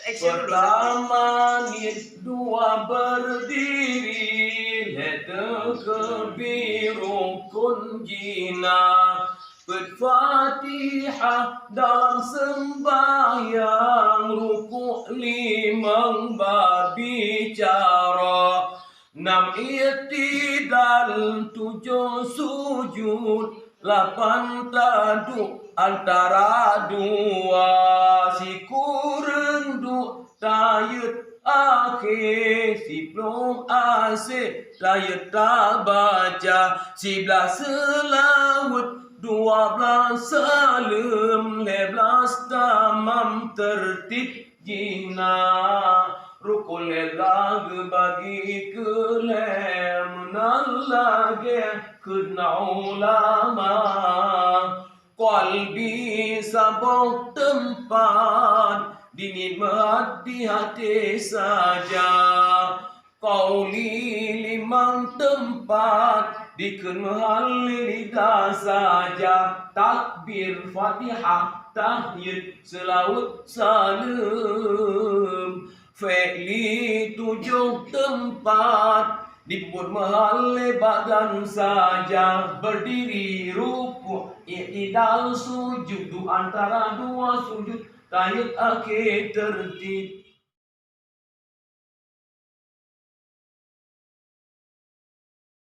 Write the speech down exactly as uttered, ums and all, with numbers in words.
Action dulu. Pertama niet, dua berdiri, lhèe takbir rukun jina. Peuet Fatihah dalam sembahyang, ruku' limong babicara. Nam i'tidal, tujoh sujud, lapan taduek antara dua, sikureueng duek tayeut akhé, siploh asé tayeut tabaca, siblaih seulaweuet, dua blaih saleuem, lhèe blaih tamam tertib jina. Rukun lhèe blaih geubagi keu lhèe meunan lagèe kheun ulama. Qalbi saboh teumpat, diniet meuhat di até saja. Qauli limong teumpat, dikheun meuhat lé lidah saja. Takbir, Fatihah, tahiet, seulaweuet, saleuem. Fi'li tujoh teumpat, dipeubuet meuhat lé badan saja. Berdiri, ruku', i'tidal, sujud, duek antara dua sujud, tahiet akhé tertib.